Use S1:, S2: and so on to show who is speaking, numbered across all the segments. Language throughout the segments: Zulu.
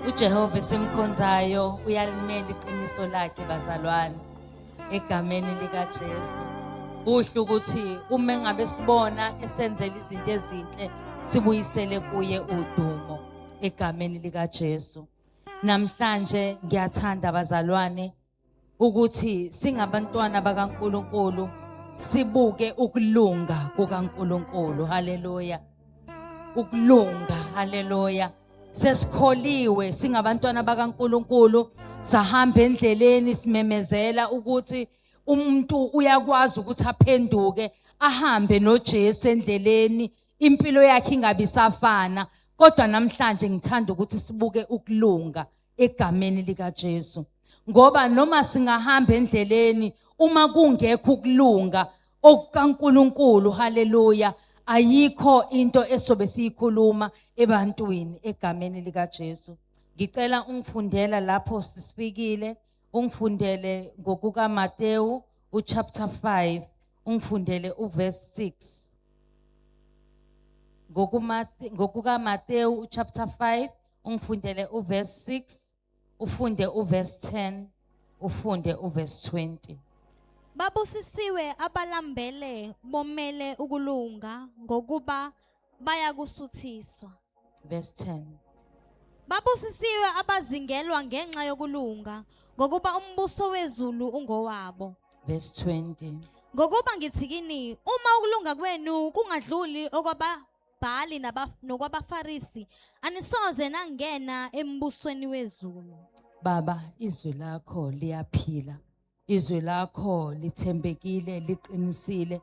S1: UJehova esimkhonzayo uyalimela iqiniso lakhe bazalwane egameni likaJesu. Kuhle ukuthi uma engabe sibona esenzela izinto ezinhle sibuyisele kuye udumo egameni likaJesu. Namhlanje ngiyathanda bazalwane ukuthi singabantwana bakaNkuluNkulu sibuke ukulunga kukaNkuluNkulu. Haleluya, ukulunga, haleluya. Sesikholiwe singabantwana bakaNkuluNkulu, sahamba endleleni simemezela ukuthi umuntu uyakwazi ukuthi aphenduke ahambe noJesu endleleni, impilo yakhe ingabi safana. Kodwa namhlanje ngithanda ukuthi sibuke ukulunga egameni likaJesu, ngoba noma singahamba endleleni uma kungekho ukulunga okukaNkuluNkulu, haleluya, ayikho into esobe siyikhuluma ebantwini egameni likaJesu. Ngicela ungifundela lapho sisifikile, ungifundele ngokukaMateyu uchapter 5, ungifundele uverse 6. NgokukaMateyu uchapter 5, ungifundele uverse 6, ufunde uverse 10, ufunde uverse 20.
S2: Babusisiwe abalambele bomele ukulunga, ngokuba bayakusuthiswa.
S1: Verse 10.
S2: Babusisiwe abazingelwa ngenxa yokulunga, ngokuba umbuso wezulu ungowabo.
S1: Verse 20.
S2: Ngokuba ngithi kini, uma ukulunga kwenu kungadluli okwababhali nokwabaFarisi, anisoze nangena embusweni wezulu.
S1: Baba, izwi lakho liyaphila. Izwi lakho lithembekile, liqinisile.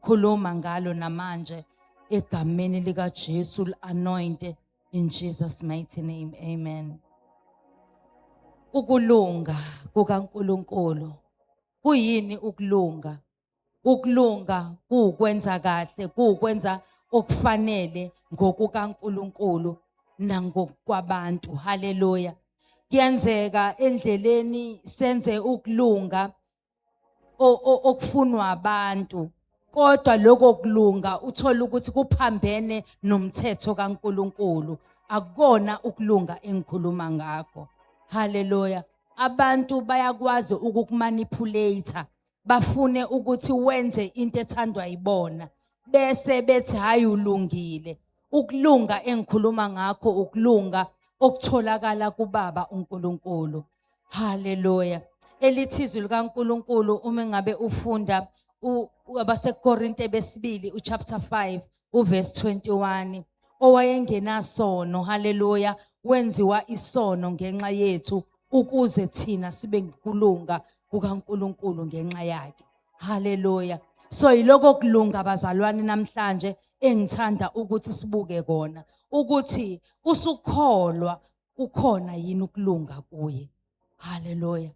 S1: Khuluma ngalo namanje egameni likaJesu, anoint in Jesus mighty name. Amen. Ukulunga kukaNkuluNkulu. Kuyini ukulunga? Ukulunga kuwukwenza kahle, kuwukwenza okufanele ngokukaNkuluNkulu nangokwabantu. Haleluya. Kuyenzeka endleleni senze ukulunga okufunwa abantu, kodwa lokho kulunga uthola ukuthi kuphambene nomthetho kaNkuluNkulu. Akukona ukulunga engikhuluma ngakho. Haleluya. Abantu bayakwazi ukukumanipulate, bafune ukuthi wenze into ethandwa yibona, bese bethi hayi ulungile. Ukulunga engikhuluma ngakho ukulunga okutholakala kuBaba uNkulunkulu. Haleluya. Elithi izwi likaNkulunkulu uma ngabe ufunda abaseKorinte besibili uchapter 5 uverse 21, owayengenasono, haleluya, wenziwa isono ngenxa yethu ukuze thina sibe ngikulunga kukaNkulunkulu ngenxa yakhe. Haleluya. So yiloko kulunga bazalwane namhlanje engithanda ukuthi sibuke kona, ukuthi usukholwa kukhona yini ukulunga kuye. Haleluya.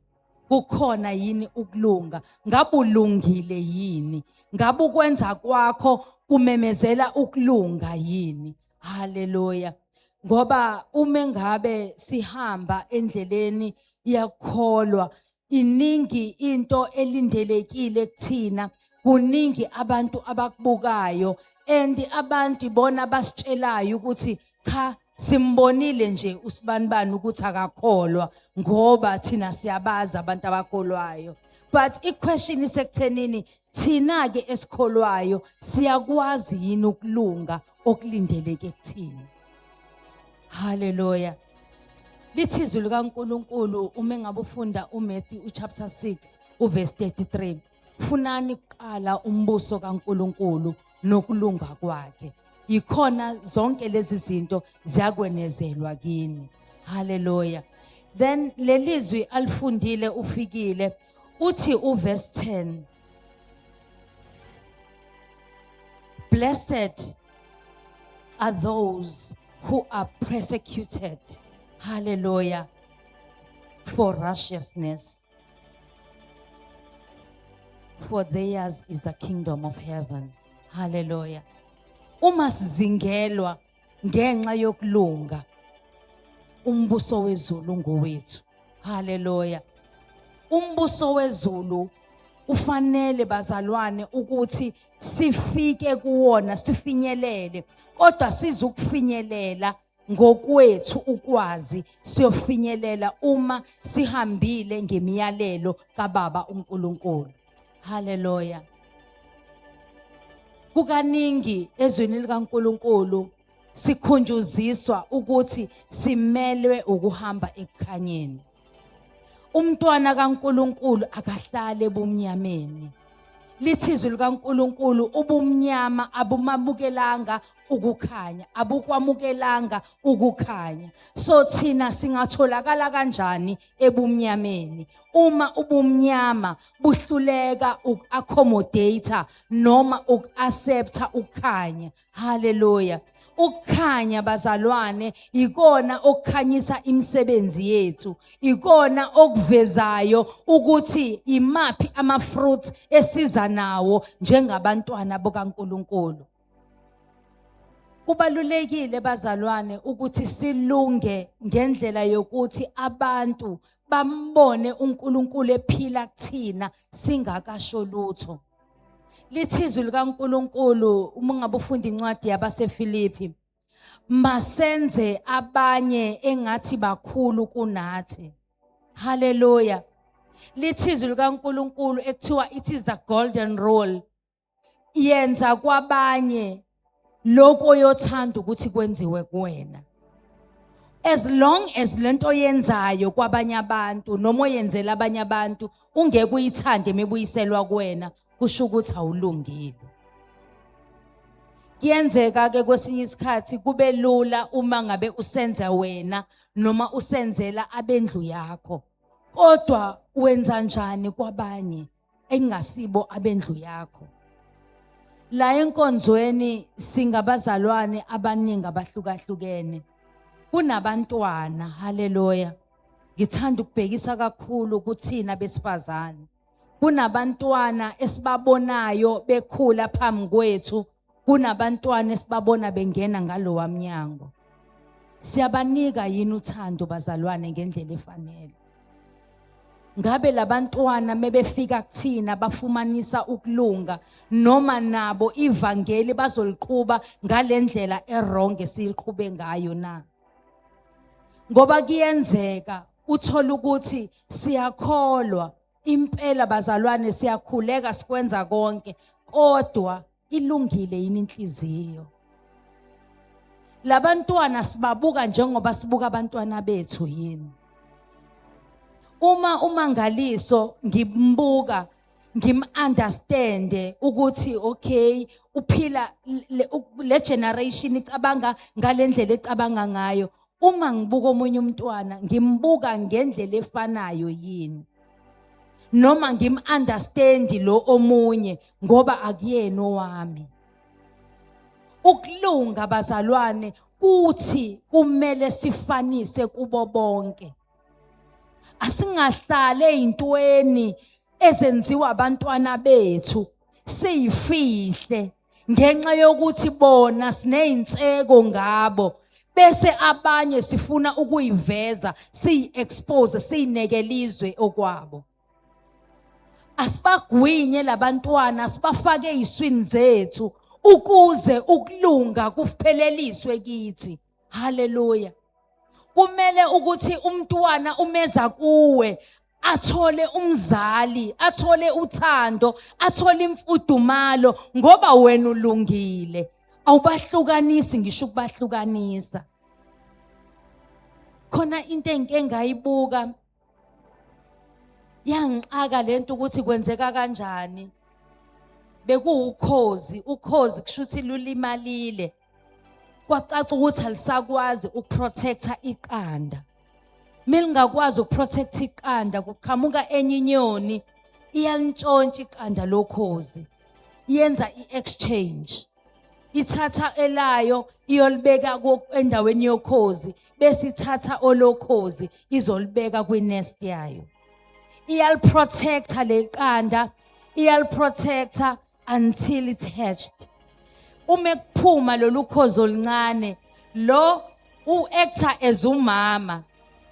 S1: Kukhona yini ukulunga? Ngabe ulungile yini? Ngabe ukwenza kwakho kumemezela ukulunga yini? Haleluya. Ngoba uma ngabe sihamba endleleni iyakholwa, iningi into elindelekile kuthina, kuningi abantu abakubukayo, and abantu ibona basitshelayo ukuthi cha, simbonile nje usibanibani ukuthi akakholwa, ngoba thina siyabazi abantu abakholwayo. But i-question isekuthenini, thina-ke esikholwayo siyakwazi yini ukulunga okulindeleke kuthina? Haleluya. Lithi izwi likaNkuluNkulu uma engabe ufunda uMatthew uchapter 6 uverse 33, funani kuqala umbuso kaNkuluNkulu nokulunga kwakhe, yikhona zonke lezi zinto ziyakwenezelwa kini. Haleluya. Then lelizwi alifundile ufikile uthi uverse 10, blessed are those who are persecuted, hallelujah, for righteousness, for theirs is the kingdom of heaven. Hallelujah. Uma sizingelwa ngenxa yokulunga, umbuso wezulu ngowethu. Hallelujah. Umbuso wezulu ufanele bazalwane ukuthi sifike kuwona, sifinyelele, kodwa sizukufinyelela Ngokwethu ukwazi siyofinyelela uma sihambile ngemiyalelo kaBaba uNkulunkulu. Haleluya. Kukaningi ezwini likaNkulunkulu sikhunjuziswa ukuthi simelwe ukuhamba ekukhanyeni. Umntwana kaNkulunkulu akahlale ebumnyameni. Lithi izwi likaNkulunkulu, ubumnyama abumamukelanga ukukhanya, abukwamukelanga ukukhanya. So thina singatholakala kanjani ebumnyameni uma ubumnyama buhluleka uku-accommodate noma uku-accepta ukukhanya? Haleluya. Ukukhanya, bazalwane, ikona okukhanyisa imisebenzi yethu, ikona okuvezayo ukuthi imaphi ama fruits esiza nawo njengabantwana bokaNkulunkulu. Kubalulekile, bazalwane, ukuthi silunge ngendlela yokuthi abantu bambone uNkulunkulu ephila kuthina singakasho lutho. Lithi izwi likaNkulunkulu, uma ungabe ufunda incwadi yabaseFilipi, masenze abanye engathi bakhulu kunathi. Haleluya. Lithi izwi likaNkulunkulu ekuthiwa it is the golden rule, yenza kwabanye lokho oyothanda ukuthi kwenziwe kuwena. As long as lento yenzayo kwabanye abantu noma oyenzela abanye abantu ungeke uyithande imibuyiselwa kuwena, kusho ukuthi awulungile. Kuyenzeka ke kwesinye isikhathi kube lula uma ngabe usenza wena noma usenzela abendlu yakho, kodwa wenza njani kwabanye engasibo abendlu yakho? La enkonzweni singabazalwane abaningi abahlukahlukene, kunabantwana. Haleluya. Ngithanda ukubhekisa kakhulu kuthina besifazane. Kunabantwana esibabonayo bekhula phambi kwethu, kunabantwana esibabona bengena ngalowa mnyango. Siyabanika yini uthando, bazalwane, ngendlela efanele? Ngabe labantwana mebefika kuthina bafumanisa ukulunga, noma nabo ivangeli bazoliqhuba ngalendlela e-wrong esiliqhube ngayo na? Ngoba kuyenzeka uthola ukuthi siyakholwa impela, bazalwane, siyakhuleka, sikwenza konke, kodwa ilungile yini inhliziyo? Labantwana sibabuka njengoba sibuka abantwana bethu yini? Uma uMangaliso ngimbuka, ngim-understande ukuthi okay, uphila le generation icabanga ngalendlela ecabanga ngayo, uma ngibuka omunye umntwana ngimbuka ngendlela efanayo yini, noma ngim-understand lo omunye ngoba akuyena owami? Ukulunga, bazalwane, kuthi kumele sifanise kubo bonke. Asingahlale ezintweni ezenziwa abantwana bethu siyifihle ngenxa yokuthi bona sinezinseko ngabo, bese abanye sifuna ukuyiveza, siyi-expose, siyineke okwabo. Asibagwinye labantwana, sibafake eziswini zethu ukuze ukulunga kupheleliswe kithi. Haleluya. Kumele ukuthi umntwana umeza kuwe athole umzali, athole uthando, athole imfudumalo, ngoba wena ulungile, awubahlukanisi ngisho ukubahlukanisa. Khona into engike ngayibuka yangixaka lento ukuthi kwenzeka kanjani. Bekuwukhozi, ukhozi kushuthi lulimalile, kwacaca ukuthi alisakwazi ukuprotecta iqanda. Melingakwazi ukuprotecta iqanda, kuqhamuka enye inyoni, iyalintshontsha iqanda lokhozi, yenza i-exchange, ithatha elayo iyolibeka endaweni yokhozi, bese ithatha olokhozi izolibeka kwi-nest yayo. Iyaliprotecta leliqanda, iyaliprotecta until it's hatched. Uma kuphuma lolu khozi oluncane, lo u-acta as umama,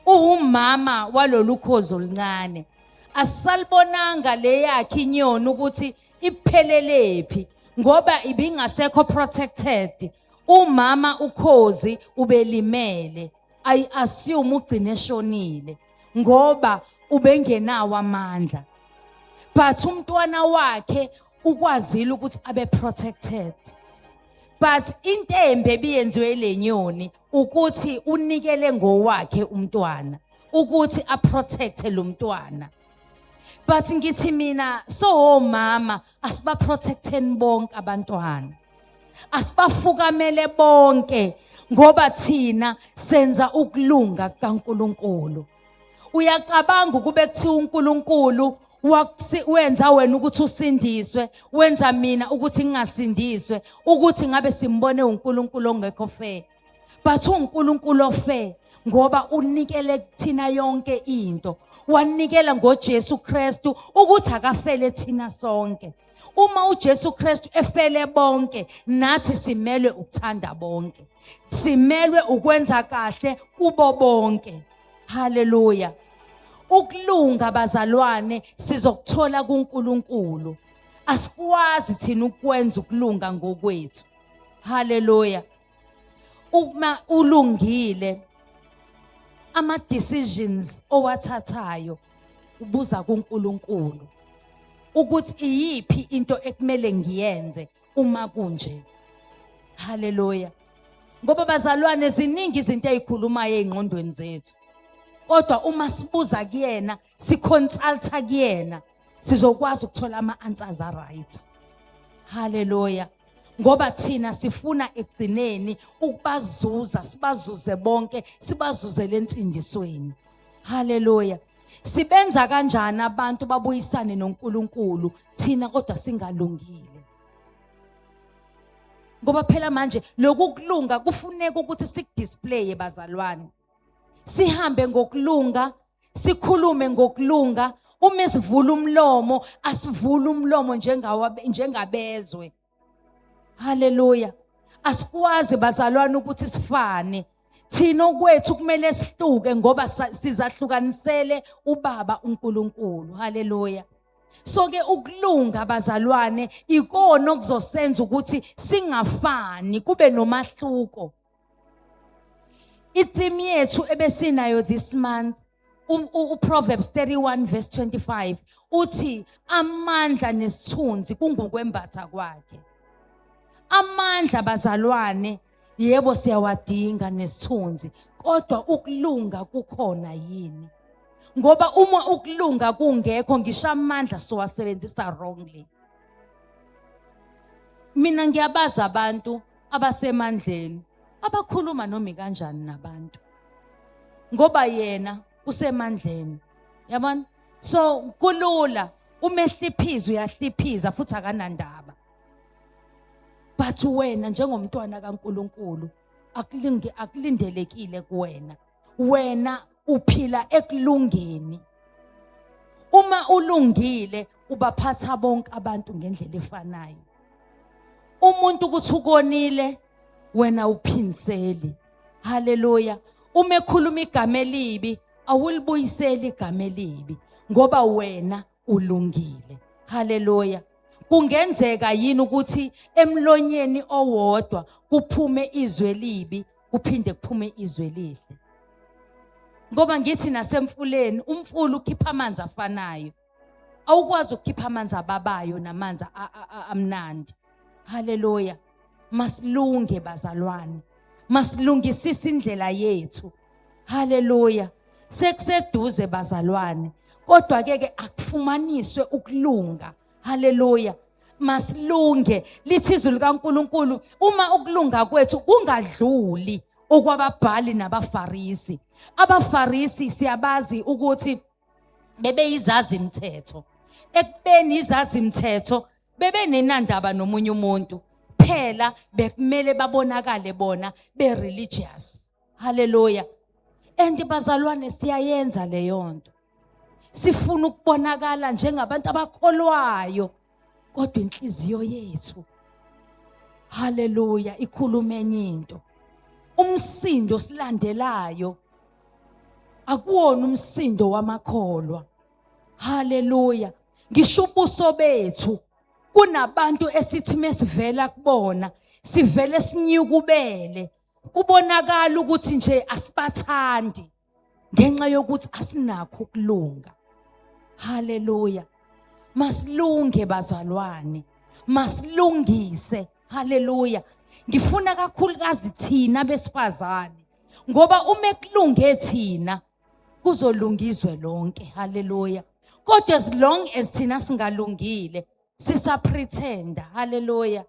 S1: uwumama walolu khozi oluncane. Asisalibonanga le yakhe inyoni ukuthi iphelelephi, ngoba ibingasekho protected. Umama ukhozi ubelimele, I assume ugcine eshonile ngoba ubengenawo amandla, but umntwana wakhe ukwazile ukuthi abe protected. But intembe ebiyenziwe lenyoni ukuthi unikele ngowakhe umntwana ukuthi aprotecte lo mntwana. But ngithi mina, so omama asibaprotecteni bonke abantwana, asibafukamele bonke, ngoba thina senza ukulunga kukaNkuluNkulu. Uyacabanga ukube kuthiwa uNkulunkulu wenza wena ukuthi usindiswe, wenza mina ukuthi ngingasindiswe, ukuthi ngabe simbone uNkulunkulu ongekho fair? But uNkulunkulu ofair ngoba unikele kuthina yonke into, wanikela ngoJesu Kristu ukuthi akafele thina sonke. Uma uJesu Kristu efele bonke, nathi simelwe ukuthanda bonke, simelwe ukwenza kahle kubo bonke. Haleluya. Ukulunga, bazalwane, sizokuthola kuNkulunkulu. Asikwazi thina ukwenza ukulunga ngokwethu. Haleluya. Uma ulungile, ama decisions owathathayo ubuza kuNkulunkulu ukuthi iyiphi into ekumele ngiyenze uma kunje. Haleluya. Ngoba bazalwane, ziningi izinto ezikhulumayo ezingqondweni zethu, kodwa uma sibuza kuyena, siconsulta kuyena, sizokwazi ukuthola ama answers right. Haleluya. Ngoba thina sifuna ekugcineni ukubazuza, sibazuze bonke, sibazuze lensindisweni. Haleluya. Sibenza kanjani abantu babuyisane noNkulunkulu thina kodwa singalungile? Ngoba phela manje lokhu kulunga kufuneka ukuthi sikudisplay, bazalwane. Sihambe ngokulunga, sikhulume ngokulunga. Uma sivula umlomo, asivule umlomo njengawa njengabezwe. Haleluya. Asikwazi, bazalwane, ukuthi sifane. Thina okwethu kumele sihluke ngoba sizahlukanisele ubaba uNkulunkulu. Haleluya. So ke ukulunga, bazalwane, ikona okuzosenza ukuthi singafani, kube nomahluko. Itheme yethu ebesinayo this month, uProverbs 31 verse 25 uthi amandla nesithunzi kungukwembatha kwakhe. Amandla, bazalwane, yebo siyawadinga, nesithunzi, kodwa ukulunga kukhona yini? Ngoba uma ukulunga kungekho, ngisho amandla sowasebenzisa wrongly. Mina ngiyabaza abantu abasemandleni abakhuluma noma kanjani nabantu ngoba yena usemandleni, yabona? So kulula uma ehliphiza, uyahliphiza futhi akanandaba. But wena njengomntwana kaNkuluNkulu, akulinge akulindelekile kuwena, wena uphila ekulungeni. Uma ulungile, ubaphatha bonke abantu ngendlela efanayo. Umuntu ukuthi ukonile, wena uphiniseli. Haleluya. Uma ekhuluma igama elibi, awulibuyiseli igama elibi ngoba wena ulungile. Haleluya. Kungenzeka yini ukuthi emlonyeni owodwa kuphume izwi elibi, kuphinde kuphume izwi elihle? Ngoba ngithi nasemfuleni, umfula ukhipha amanzi afanayo, awukwazi ukukhipha amanzi ababayo namanzi amnandi. Haleluya. Masilunge, bazalwane, masilungisise indlela yethu. Haleluya. Sekuseduze, bazalwane, kodwa ke ke akufumaniswe ukulunga. Haleluya. Masilunge. Lithi izwi likaNkuluNkulu, uma ukulunga kwethu kungadluli okwababhali nabaFarisi. AbaFarisi siyabazi ukuthi bebeyizazi imithetho. Ekubeni izazi imithetho, bebenenandaba nomunye umuntu? Phela bekumele babonakale bona be-religious. Haleluya. And bazalwane, siyayenza leyo nto. Sifuna ukubonakala njengabantu abakholwayo, kodwa inhliziyo yethu, haleluya, ikhuluma enye into. Umsindo silandelayo akuwona umsindo wamakholwa. Haleluya. Ngisho ubuso bethu, kunabantu esithi mesivela kubona Sivele sinyukubele, kubonakala ukuthi nje asibathandi ngenxa yokuthi asinakho ukulunga. Haleluya. Masilunge bazalwane, masilungise. Haleluya. Ngifuna kakhulukazi thina besifazane, ngoba uma ekulunge thina kuzolunga izwe lonke. Haleluya. Kodwa as long as thina singalungile, sisapretenda. Haleluya,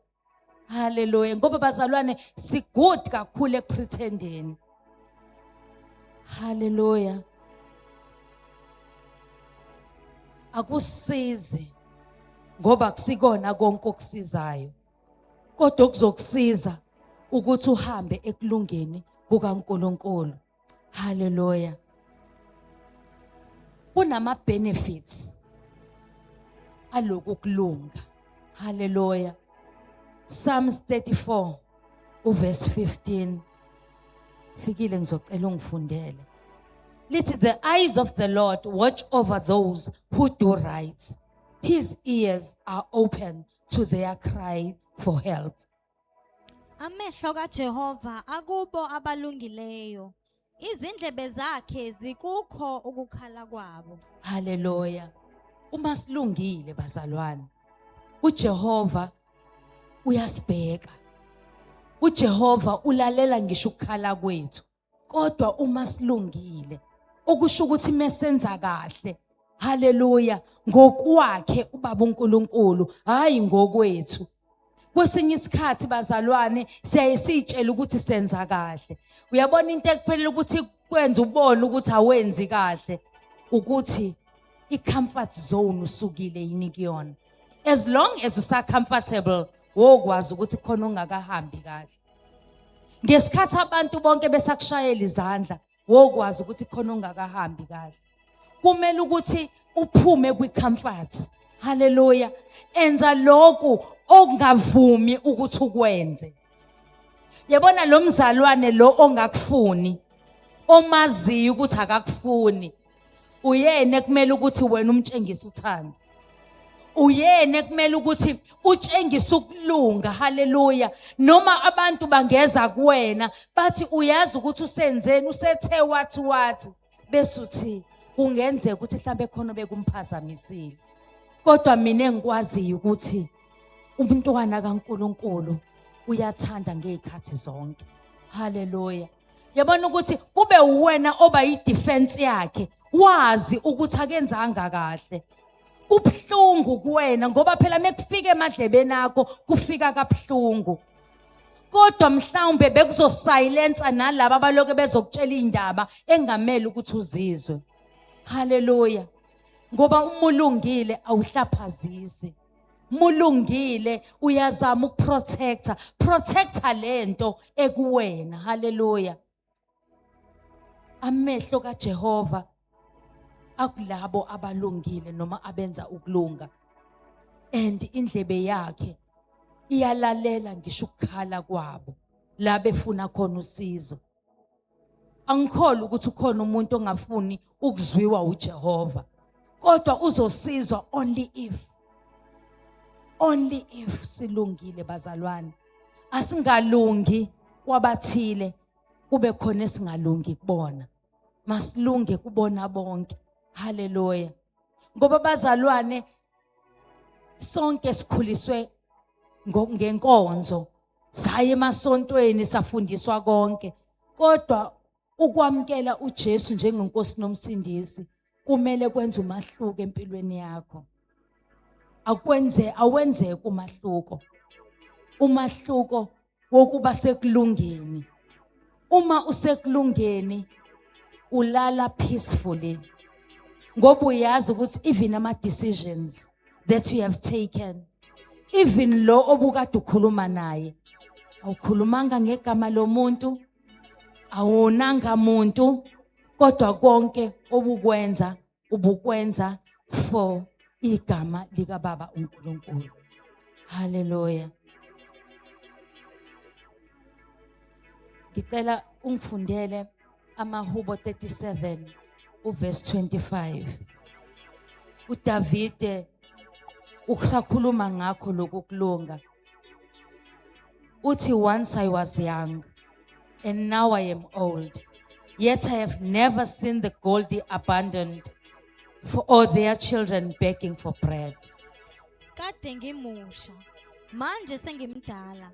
S1: haleluya. Ngoba bazalwane, si good kakhulu ekupretendeni. Haleluya. Akusizi ngoba kusikona konke okusizayo, kodwa okuzokusiza ukuthi uhambe ekulungeni kukaNkuluNkulu. Haleluya. Kunama benefits aloku kulunga. Haleluya. Psalms 34 uverse 15. Fikile, ngizocela ungifundele. Lithi, "The eyes of the Lord watch over those who do right. His ears are open to their cry for help."
S2: Amehlo kaJehova akubo abalungileyo, izindlebe zakhe zikukho ukukhala kwabo.
S1: Haleluya. Uma silungile bazalwane, uJehova uyasibheka. uJehova ulalela ngisho ukukhala kwethu. Kodwa uma silungile, okusho ukuthi mesenza kahle, haleluya, ngokwakhe uBaba uNkulunkulu, hayi ngokwethu. Kwesinye isikhathi bazalwane, siyaye siyitshela ukuthi senza kahle. Uyabona, into ekufanele ukuthi kwenze ubone ukuthi awenzi kahle ukuthi i-comfort zone usukile yini kuyona. As long as usa comfortable, wokwazi ukuthi khona ungakahambi kahle. Ngesikhathi abantu bonke besakushayela izandla, wokwazi ukuthi khona ungakahambi kahle. Kumele ukuthi uphume kwi-comfort. Haleluya. Enza lokhu okungavumi ukuthi ukwenze. Yabona lo mzalwane lo ongakufuni, omaziyo ukuthi akakufuni, uyena ekumele ukuthi wena umtshengise uthando, uyena ekumele ukuthi utshengise ukulunga. Haleluya. Noma abantu bangeza kuwena bathi, "Uyazi ukuthi usenzeni? Usethe wathi wathi," bese uthi, "Kungenzeka ukuthi mhlambe khona bekumphazamisile, kodwa mina engikwaziyo ukuthi umntwana kaNkuluNkulu uyathanda ngezikhathi zonke." Haleluya. Yabona ukuthi kube uwena oba yidefense yakhe, wazi ukuthi akenzanga kahle. Kubhlungu kuwena ngoba phela mekufika emadlebeni akho kufika kabuhlungu, kodwa mhlawumbe bekuzosilence nalabo abaloke bezokutshela indaba engamele ukuthi uzizwe. Haleluya. Ngoba uma ulungile awuhlaphazisi, mulungile uyazama ukuprotecta, protecta lento ekuwena. Haleluya. Amehlo kaJehova akulabo abalungile noma abenza ukulunga, and indlebe yakhe iyalalela ngisho ukukhala kwabo la befuna khona usizo. Angikholwa ukuthi ukhona umuntu ongafuni ukuzwiwa uJehova, kodwa uzosizwa only if silungile bazalwane. Asingalungi kwabathile kube khona esingalungi kubona, masilunge kubona bonke. Haleluya. Ngoba bazalwane, sonke sikhuliswe ngenkonzo, saya emasontweni, safundiswa konke, kodwa ukwamkela uJesu njengenkosi nomsindisi kumele kwenze umahluko empilweni yakho. Akwenze, awenzeke umahluko, umahluko wokuba sekulungeni. Uma usekulungeni ulala peacefully ngoba uyazi ukuthi even ama decisions that you have taken, even lo obukade ukhuluma naye, awukhulumanga ngegama lomuntu, awonanga muntu, kodwa konke obukwenza ubukwenza for igama lika Baba uNkulunkulu. Haleluya. Ngicela ungifundele amaHubo 37 uverse 25. uDavide usakhuluma ngakho lokukulunga. Uthi, "Once I was young and now I am old, yet I have never seen the godly abandoned for all their children begging for bread."
S2: Kade ngimusha, manje sengimdala.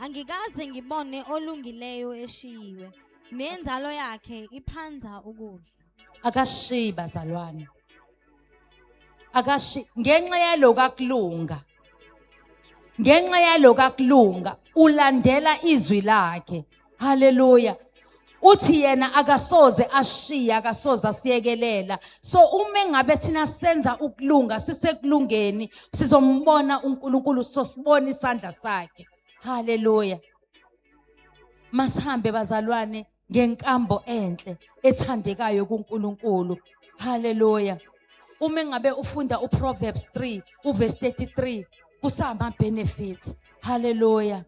S2: Angikaze ngibone olungileyo eshiyiwe, nenzalo yakhe iphanza ukudla.
S1: Akashiyi, bazalwane, akashi ngenxa yalokhu akulunga, ngenxa yalokhu akulunga, ulandela izwi lakhe. Haleluya. Uthi yena akasoze ashiya, akasoze asiyekelela. So uma engabe thina senza ukulunga, sisekulungeni, sizombona uNkulunkulu, sosibona isandla sakhe. Haleluya. Masihambe, bazalwane, ngenkambo enhle ethandekayo kuNkulunkulu. Haleluya. Uma ngabe ufunda uProverbs 3 uverse 33, kusama benefits. Haleluya.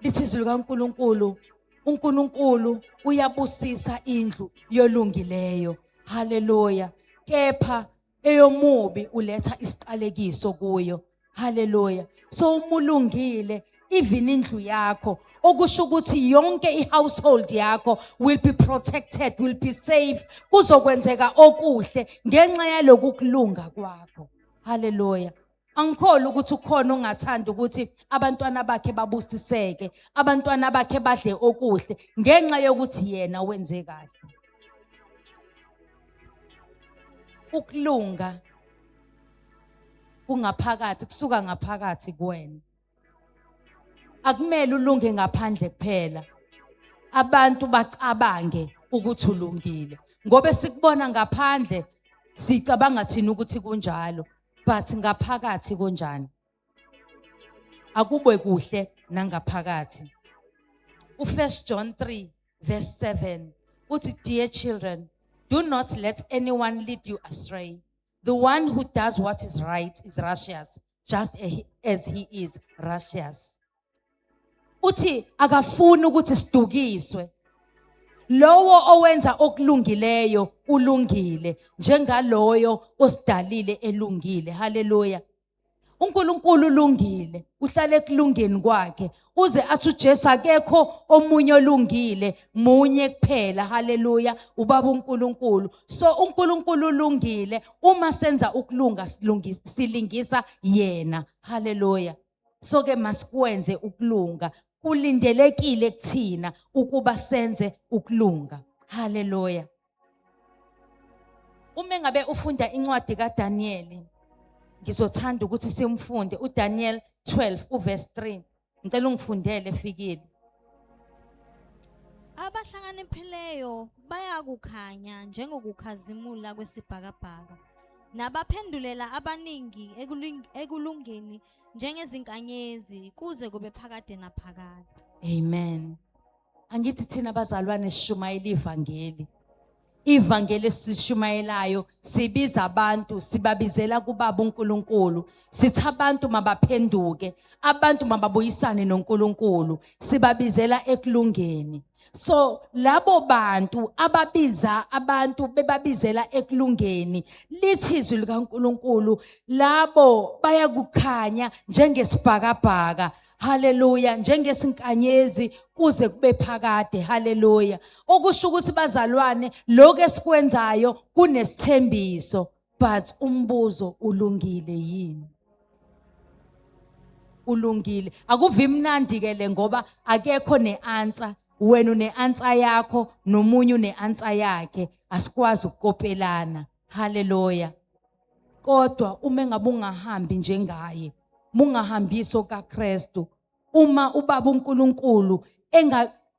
S1: Lithi izwi likaNkulunkulu, uNkulunkulu uyabusisa indlu yolungileyo. Haleluya. Kepha eyomubi uletha isiqalekiso kuyo. Haleluya. So uma ulungile, even indlu yakho, okusho ukuthi yonke i-household yakho will be protected, will be safe. Kuzokwenzeka okuhle ngenxa yaloku kulunga kwakho. Haleluya. Angikholwa ukuthi ukhona ongathanda ukuthi abantwana bakhe babusiseke, abantwana bakhe badle okuhle ngenxa yokuthi yena wenze kahle. Ukulunga kungaphakathi, kusuka ngaphakathi kuwena. Akumele ulunge ngaphandle kuphela, abantu bacabange ukuthi ulungile, ngoba sikubona ngaphandle sicabanga thina ukuthi kunjalo, but ngaphakathi kunjani? Akube kuhle nangaphakathi. U1 John 3 verse 7 uthi, "Dear children, do not let anyone lead you astray. The one who does what is right is righteous, just as he is righteous." Uthi akafuni ukuthi sidukiswe. Lowo owenza okulungileyo ulungile njengaloyo osidalile elungile. Haleluya. UNkulunkulu ulungile, uhlale ekulungeni kwakhe, uze athi uJesu akekho omunye olungile, munye kuphela. Haleluya, ubaba uNkulunkulu. So uNkulunkulu ulungile. Uma senza ukulunga, silingisa yena. Haleluya. So ke masikwenze ukulunga. Kulindelekile kuthina ukuba senze ukulunga. Haleluya. Uma ngabe ufunda incwadi kaDaniel, ngizothanda ukuthi simfunde uDaniel 12 uverse 3. Ngicela ungifundele, Fikile.
S2: Abahlakaniphileyo bayakukhanya njengokukhazimula kwesibhakabhaka, nabaphendulela abaningi ekulungeni njengezinkanyezi kuze kube phakade naphakade.
S1: Amen. Angithi thina bazalwane sishumayela ivangeli. Ivangeli esishumayelayo, sibiza abantu, sibabizela kubaba uNkulunkulu. Sithi abantu mabaphenduke, abantu mababuyisane noNkulunkulu, sibabizela ekulungeni. So labo bantu ababiza abantu bebabizela ekulungeni, lithi izwi likaNkulunkulu, labo bayakukhanya njengesibhakabhaka. Haleluya, njengesinkanyezi kuze kube phakade. Haleluya. Okusho ukuthi, bazalwane, lokho esikwenzayo kunesithembiso, but umbuzo, ulungile yini? Ulungile? Akuvi mnandi ke le, ngoba akekho neanswer. Wena une-answer yakho, nomunye une-answer yakhe, asikwazi ukukopelana. Haleluya. Kodwa uma engabe ungahambi njengaye, mungahambiso kaKristu, uma ubaba uNkulunkulu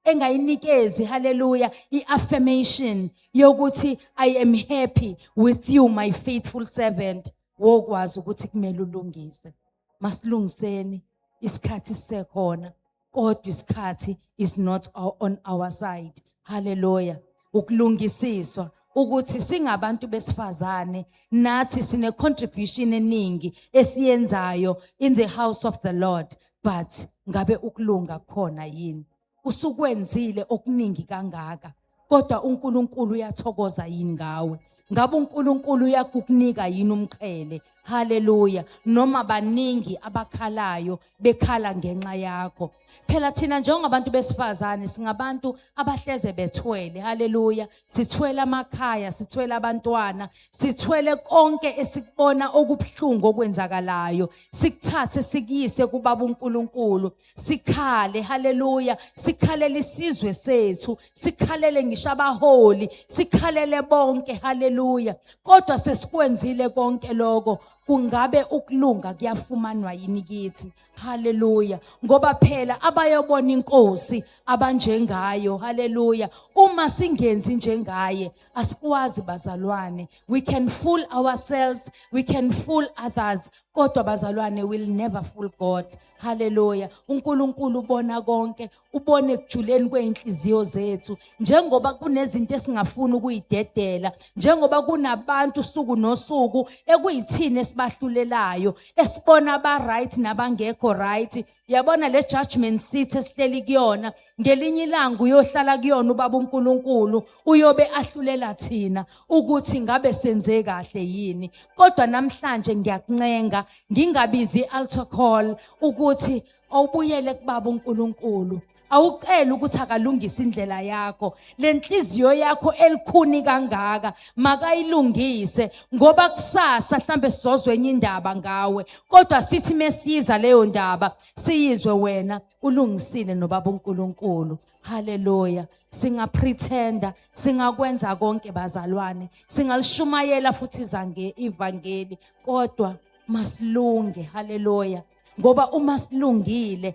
S1: engayinikezi, haleluya, iaffirmation yokuthi "I am happy with you, my faithful servant," wokwazi ukuthi kumele ulungise. Masilungiseni isikhathi sisekhona, kodwa isikhathi is not on our side. Haleluya. Ukulungisiswa ukuthi singabantu besifazane nathi sine contribution eningi esiyenzayo in the house of the Lord, but ngabe ukulunga khona yini? Usukwenzile okuningi kangaka, kodwa uNkulunkulu uyathokoza yini ngawe? Ngabe uNkulunkulu uyakukunika yini umqhele? Haleluya. Noma baningi abakhalayo bekhala ngenxa yakho. Phela thina njengabantu besifazane singabantu abahleze bethwele. Haleluya. Sithwele amakhaya, sithwele abantwana, sithwele konke esikubona okubuhlungu okwenzakalayo. Sikuthathe sikuyise kubaba uNkulunkulu. Sikhale, haleluya, sikhalele isizwe sethu, sikhalele ngisho abaholi, sikhalele bonke, haleluya. Kodwa sesikwenzile konke lokho, kungabe ukulunga kuyafumanwa yini kithi? Haleluya. Ngoba phela abayobona inkosi abanjengayo, haleluya. Uma singenzi njengaye, asikwazi bazalwane. We can fool ourselves, we can fool others, kodwa bazalwane will never fool God. Haleluya. uNkulunkulu ubona konke, ubone ekujuleni kweinhliziyo zethu. Njengoba kunezinto esingafuni ukuyidedela, njengoba kunabantu usuku nosuku ekuyithini esibahlulelayo, esibona aba right nabangekho right. Yabona le judgment seat esihleli kuyona, ngelinye ilanga uyohlala kuyona ubaba uNkulunkulu, uyobe ahlulela thina ukuthi ngabe senze kahle yini. Kodwa namhlanje ngiyakuncenga, ngingabizi altar call, ukuthi awubuyele kubaba uNkulunkulu. Awucela ukuthi akalungise indlela yakho, lenhliziyo yakho elikhuni kangaka makayilungise, ngoba kusasa mhlambe sizozwe enye indaba ngawe, kodwa sithi mesiza leyo ndaba siyizwe wena ulungisile nobaba uNkulunkulu. Haleluya. Singapretenda, singakwenza konke bazalwane, singalishumayela futhi izange ivangeli, kodwa masilunge. Haleluya. Ngoba uma silungile,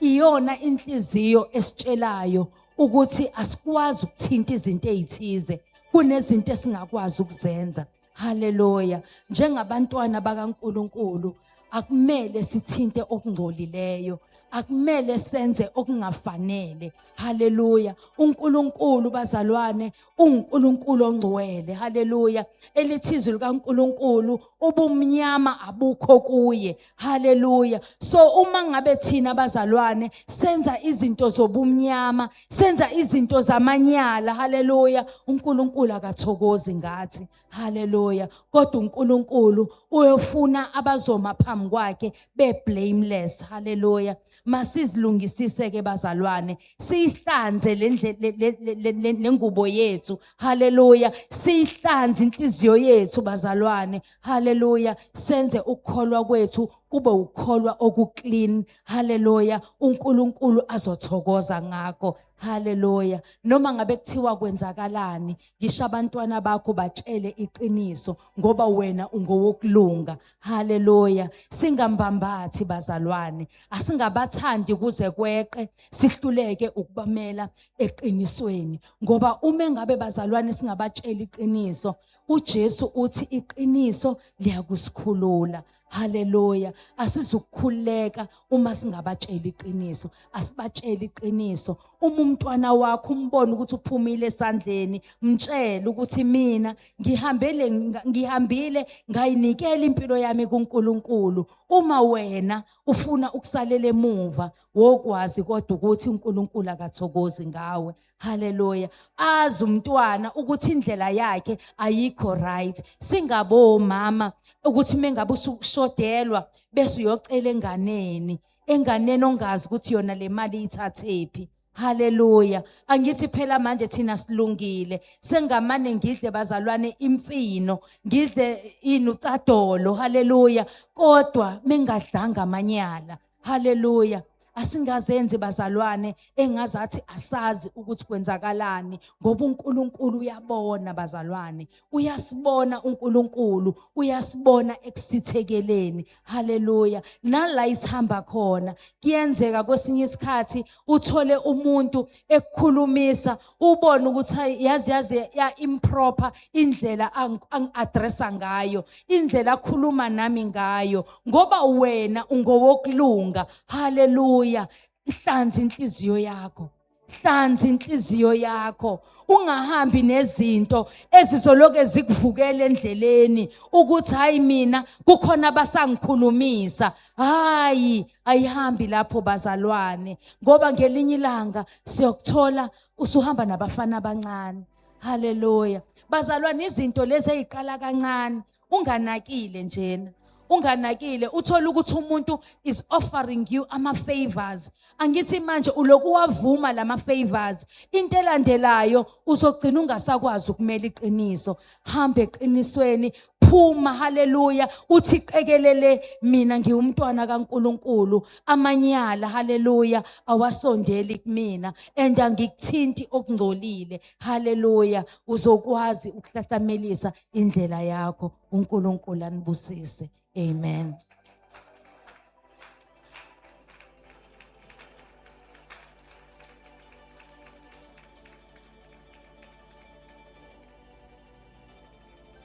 S1: iyona inhliziyo esitshelayo ukuthi asikwazi ukuthinta izinto ezithize, kunezinto esingakwazi ukuzenza. Haleluya. Njengabantwana bakaNkuluNkulu akumele sithinte okungcolileyo, akumele senze okungafanele. Haleluya. uNkulunkulu bazalwane uNkulunkulu ongcwele. Haleluya. Elithi izwi likaNkulunkulu ubumnyama abukho kuye. Haleluya. So uma ngabe thina bazalwane senza izinto zobumnyama, senza izinto zamanyala, haleluya, uNkulunkulu akathokozi ngathi. Haleluya. Kodwa uNkulunkulu uyofuna abazoma phambi kwakhe be blameless. Haleluya. Masizilungisise ke bazalwane, siyihlanze lengubo yethu. Haleluya. Siyihlanze inhliziyo yethu bazalwane. Haleluya. Senze ukukholwa kwethu kube ukukholwa okuclean. Haleluya. uNkulunkulu azothokoza ngakho. Haleluya. Noma ngabe kuthiwa kwenzakalani, ngisho abantwana bakho batshele iqiniso, ngoba wena ungowokulunga. Haleluya. Singambambathi bazalwane, asingabathandi kuze kweqe, sihluleke ukubamela eqinisweni, ngoba uma engabe bazalwane singabatshela iqiniso, uJesu uthi iqiniso liyakusikhulula. Haleluya. Asizukukhululeka uma singabatsheli iqiniso. Asibatsheli iqiniso. Uma umntwana wakho umbona ukuthi uphumile esandleni, mtshele ukuthi mina ngihambele, ngihambile ngayinikela impilo yami kuNkulunkulu. Uma wena ufuna ukusalela emuva, wokwazi kodwa ukuthi uNkulunkulu akathokozi ngawe. Haleluya. Azi umntwana ukuthi indlela yakhe ayikho right. Singabo mama ukuthi mengabe usushodelwa bese uyocela enganeni, enganeni ongazi ukuthi yona le mali ithathephi. Haleluya. Angithi phela manje thina silungile, sengamane ngidle bazalwane imfino, ngidle inucadolo. Haleluya. Kodwa mengadlanga amanyala. Haleluya. Asingazenzi bazalwane engazathi asazi ukuthi kwenzakalani, ngoba uNkulunkulu uyabona bazalwane, uyasibona uNkulunkulu, uyasibona ekusithekeleni. Haleluya. Nala isihamba khona kuyenzeka kwesinye isikhathi uthole umuntu ekukhulumisa, ubone ukuthi yazi yazi ya improper indlela angi-addressa ngayo, indlela akhuluma nami ngayo, ngoba wena ungowokulunga. Haleluya. Ihlanze inhliziyo yakho, hlanza inhliziyo yakho, ungahambi nezinto ezizoloke zikuvukela endleleni ukuthi hayi mina kukhona abasangikhulumisa. Hayi, ayihambi lapho bazalwane, ngoba ngelinye ilanga siyokuthola usuhamba nabafana abancane. Haleluya. Bazalwane, izinto lezi eziqala kancane unganakile njena, unganakile, uthola ukuthi umuntu is offering you ama favors. Angithi manje uloku wavuma lama favors, into elandelayo uzogcina ungasakwazi ukumela iqiniso. Hambe eqinisweni, phuma, haleluya, uthi qekelele, mina ngiwumntwana kaNkuluNkulu, amanyala, haleluya, awasondeli kumina and angikuthinti okungcolile, haleluya. Uzokwazi ukuhlahlamelisa indlela yakho. UNkulunkulu anibusise. Amen.